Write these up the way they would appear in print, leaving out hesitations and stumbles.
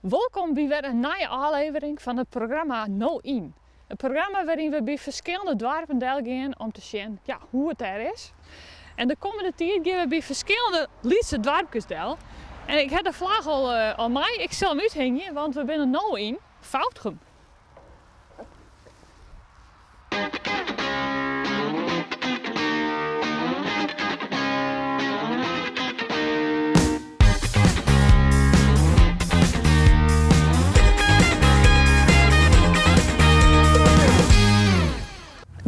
Wolkom by wer in nije ôflevering fan it programma No Yn. In programma wêryn we by ferskillende doarpen delgean om te sjen ja, hoe it dêr is. En de kommende tiid gean we by ferskillende lytse doarpkes del. En ik ha de flagge al, eh, al mei, ik sil him úthingje, want we binne no yn Foudgum.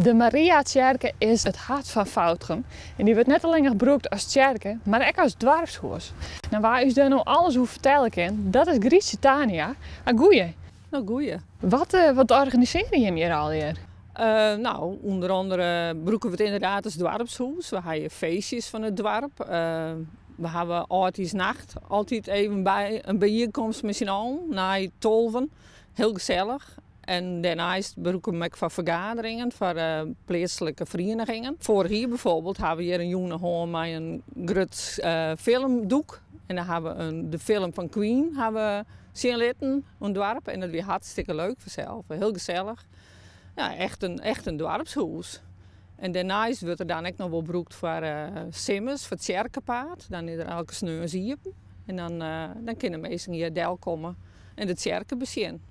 De Mariatsjerke is it hart fan Foudgum en dy wurdt net allinnich brûkt as tsjerke, mar ek as doarpshûs. En wa ús dêr no alles oer fertelle kin, dat is Grytsje Tania. Ah, goeie. No, goeie. Wat, eh, wat organisearje jim hjir allegear? Uh, nou, ûnder oare brûke we it ynderdaad as doarpshûs. We hawwe feestjes fan it doarp. Uh, we hawwe âldjiersnacht altyd even by in byienkomst mei syn allen, nei tolven. Hiel gesellich. En dêrneist brûke we him ek foar fergaderingen, foar uh, pleatslike ferienigingen. Foarich jier byfoarbyld hawwe we hjir in jûn hân mei in grut filmdoek. En dan hawwe we in, de film fan Queen hawwe sjen litten oan it doarp. En dat wie hartstikke leuk fansels. Hiel gesellich. Ja, echt in, echt in doarpshûs. En dêrneist wurdt er dan ek noch wol brûkt foar uh, simmers, foar tsjerkepaad. Dan is er elke sneons iepen. En dan, uh, dan kinne minsken hjir delkomme en de tsjerke besjen.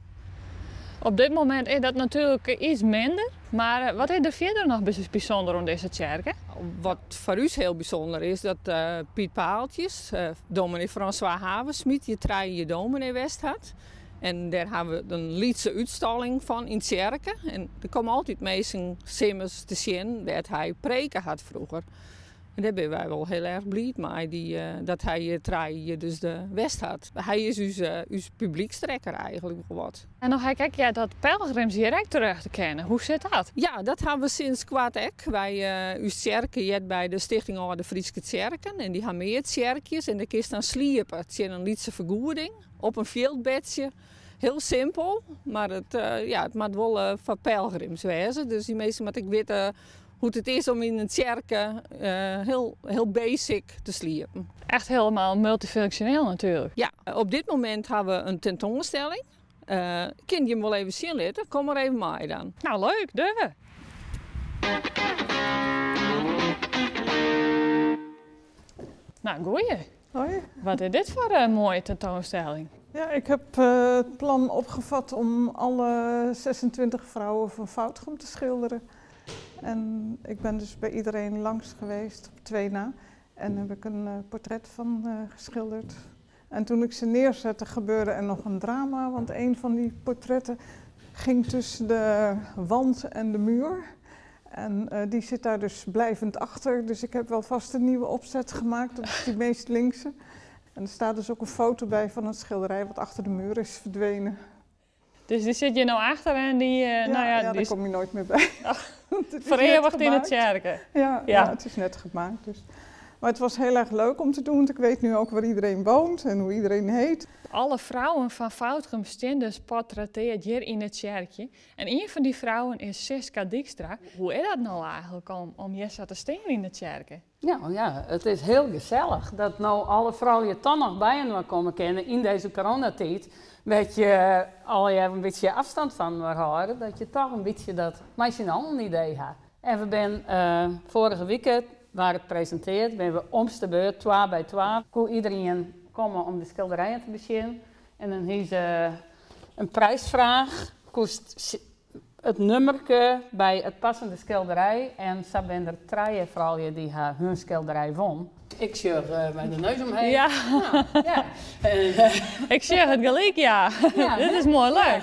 Op dit momint is dat natuerlik iets minder. Mar eh, wat is der fierder noch bysûnder oan dizze tsjerke? Wat foar ús hiel bysûnder is, dat uh, Piet Paaltjes, uh, dominee François Haverschmidt, hjir trije jier dominee west hat. En dêr hawwe we in lytse útstalling fan yn tsjerke. En der komme altyd minsken simmers te sjen wêr't hy preke hat froeger. En dêr binne wy wol hiel erch bliid mei, dy, uh, dat hy hjir trije jier dus de west hat. Hy is ús, uh, ús publykstrekker eigentlik wol wat. En no ha ik ek heard dat pelgrims hjir ek terjochte kinne. Hoe sit dat? Ja, dat hawwe we sinds koart ek. Wy, uh, ús tsjerke heart by de Stichting Alde Fryske Tsjerken en dy ha mear tsjerkjes en dêr kinst dan sliepe tsjin in lytse fergoeding op in fjildbedsje. Hiel simpel, mar it, uh, ja, it moat wol uh, foar pelgrims wêze. Dus dy minsken moatte ek witte hoe't it is om yn in tsjerke uh, hiel, hiel basic te sliepen. Echt hielendal multifunksjoneel natuerlik. Ja, op dit momint hawwe we in tentoanstelling. Uh, kin jim wol even sjen litte. Kom mar even mei dan. Nou, leuk, dogge we. Nou, goeie. Hoi. Wat is dit foar in moaie tentoanstelling? Ja, ik heb uh, het plan opgevat om alle 26 vrouwen van Foudgum te schilderen. En ik ben dus bij iedereen langs geweest, op twee na. En heb ik een uh, portret van uh, geschilderd. En toen ik ze neerzette, gebeurde er nog een drama. Want een van die portretten ging tussen de wand en de muur. En uh, die zit daar dus blijvend achter. Dus ik heb wel vast een nieuwe opzet gemaakt. Dat is die meest linkse. En er staat dus ook een foto bij van het schilderij wat achter de muur is verdwenen. Dus dy sit hjir no achter en dy, uh, ja, nou ja, ja, dy daar kom je nooit meer bij. Vereeuwigd yn de tsjerke. Ja, ja. ja, het is net gemaakt. Dus. Maar het was heel erg leuk om te doen, want ik weet nu ook waar iedereen woont en hoe iedereen heet. Alle froulju fan Foudgum stean dus portrettearre hjir yn it tsjerkje. En ien fan dy froulju is Siska Dykstra. Hoe is dat no eigentlik om, om hjir sa te stean yn de tsjerke? Ja, ja, it is hiel gesellich dat no alle froulju toch noch byinoar komme kinne yn dizze coronatiid. Wêr't je allegear in bytsje ôfstân fan inoar hâlde, dat je toch in bytsje dat mei syn allen idee ha. En we binne uh, foarige wike waard it presintearre, binne we omste beurt twa by twa. Koe iderien komme om de skilderijen te besjen. En dan hie se in priisfraach, koest it nûmerke by it passende skilderij en sa binne der trije froulju dy't ha hun skilderij wûn. Ik sjoch uh, mei de neus omheech. Ja. Nou, ja. Ik sjoch it gelyk, ja. Ja, Dit is moai leuk.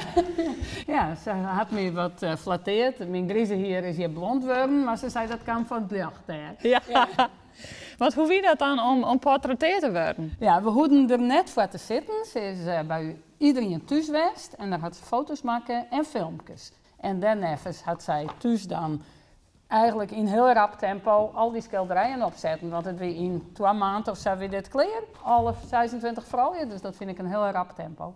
Ja, se hat my wat uh, flattearre. Myn grize hier is hjir blond wurden, mar se sei dat kaam fan it ljocht dêr. Ja. Want hoe wie dat dan om, om portrettearre te wurden? Ja, we hoegden der net foar te sitten. Se is uh, by iderien thús west en dêr hat se foto's makke en filmkes. En dêrneffens hat sy thús dan eigentlik yn hiel rap tempo al dy skilderijen opsetten. Want it wie yn twa maand of sa wie dit klear. Alle 26 froulju, dus dat fyn ik in hiel rap tempo.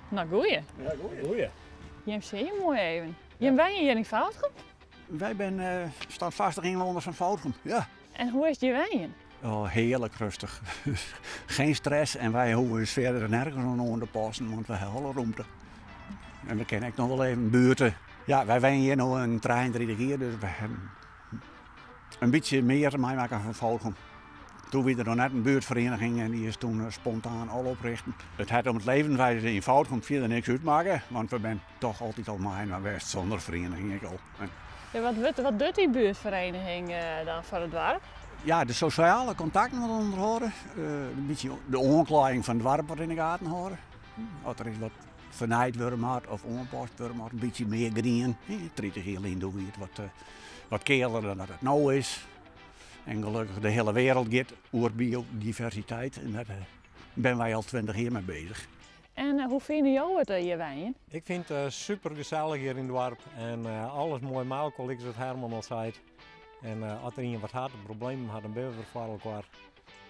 Nou, goeie. Ja, goeie. Jim sjogge moai even. Jim wenje hjir yn Foudgum? Wy binne standvastige ynwenners fan Foudgum, ja. En hoe is it hjir wenjen? Oh, hearlik rêstich. Geen stress en wy hoege ús fierder nergens oan oan te passen, want we hawwe alle romte. En we kinne ek noch wol even buerte. Ja, wy wenje hjir no in 33 jier, dus we hawwe in bytsje mear meimakke fan Foudgum. Toen wie der noch net in buertferieniging en dy is toen spontaan al oprjochte. It hat om it leefwijze yn Foudgum fierder niks útmakke, want we binne toch altyd al mei west sûnder ferieniging ek al. Ja, wat, wurdt, wat docht dy buertferiening dan foar it doarp? Ja, de sosjale kontakten wat ûnderhâlde. In bytsje de oanklaaiïng fan it doarp wat yn de gaten hâlde. As der is wat fernijd wurde moat of oanpast wurde moat, in bytsje mear grien. 30 jier lyn doe wie it wat, wat kealer dan dat it no is. En gelokkich de hiele wereld giet oer biodiversiteit en dêr binne wy al 20 jier mei beuzich. En hoe fine jo it hjir wenjen? Ik fyn it super gesellich hjir yn it doarp en alles moai mei elkoar, lykas it Herman al seit. En as der ien wat hat, problemen hat, dan binne we der foar elkoar.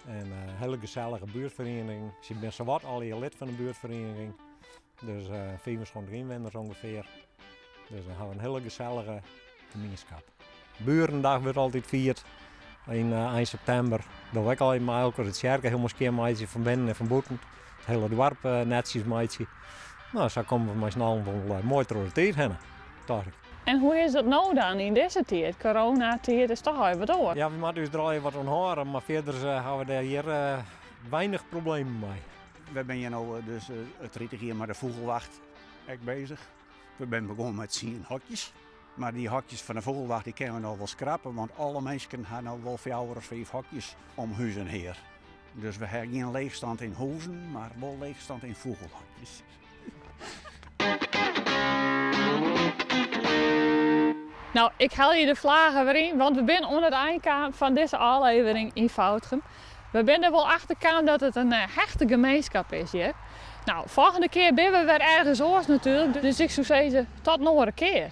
En in hiele gesellige buertferiening. Se binne sawat allegear lid fan de buertferiening. Dus 75 ynwenners ûngefear. Dus dan hawwe we in hiele gesellige gemienskip. Burendag wurdt altyd fierd yn ein septimber. Dogge we ek al mei elkoar de tsjerke hielendal skjin meitsje fan binnen en fan bûten. It hiele doarp netsjes meitsje. No, sa komme we mei syn allen wol moai troch de tiid hinne, tocht ik. En hoe is dat no dan yn dizze tiid? Coronatiid is toch al wat oars. Ja, we moatte ús der al wat oan hâlde, mar fierder hawwe we dêr hjir weinich problemen mei. We binne hjir no dus 30 jier mei de fûgelwacht ek beuzich. We binne begûn mei 10 hokjes. Mar dy hokjes fan de fûgelwacht dy kinne we no wol skrappe, want alle minsken ha no wol fjouwer of fiif hokjes om hús en hear. Dus we ha gjin leechstand yn hûzen, mar wol leechstand yn fûgelhokjes. No, ik helje de flage wer yn, want we binne oan it ein kaam fan dizze ôflevering yn Foudgum. We binne der wol achter kaam dat it in hechte gemeenskap is hjir. No, folgjende kear binne we wer ergens oars natuerlik, dus ik soe sizze tot in oare kear.